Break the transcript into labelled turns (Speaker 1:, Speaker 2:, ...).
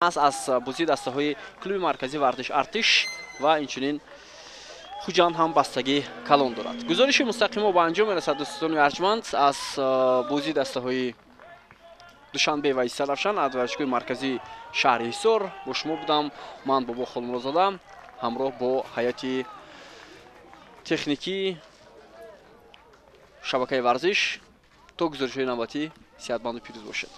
Speaker 1: Аз бозии дастаҳои клуби марказии варзиш «Артиш» ва инчунин «Хуҷанд» ҳам бастагӣ калон дорад. Гузориши мустақимо ба анҷом мерасад, дӯстони арҷманд, аз бозии дастаҳои «Душанбе» ва «Истаравшан» аз варзишгоҳи марказии шаҳри Ҳисор. Бо шумо будам ман, Бобо Холмурозода, ҳамроҳ бо ҳайати техникии шабакаи варзиш. То гузоришҳои навбатӣ сиҳатманду пирӯз бошед.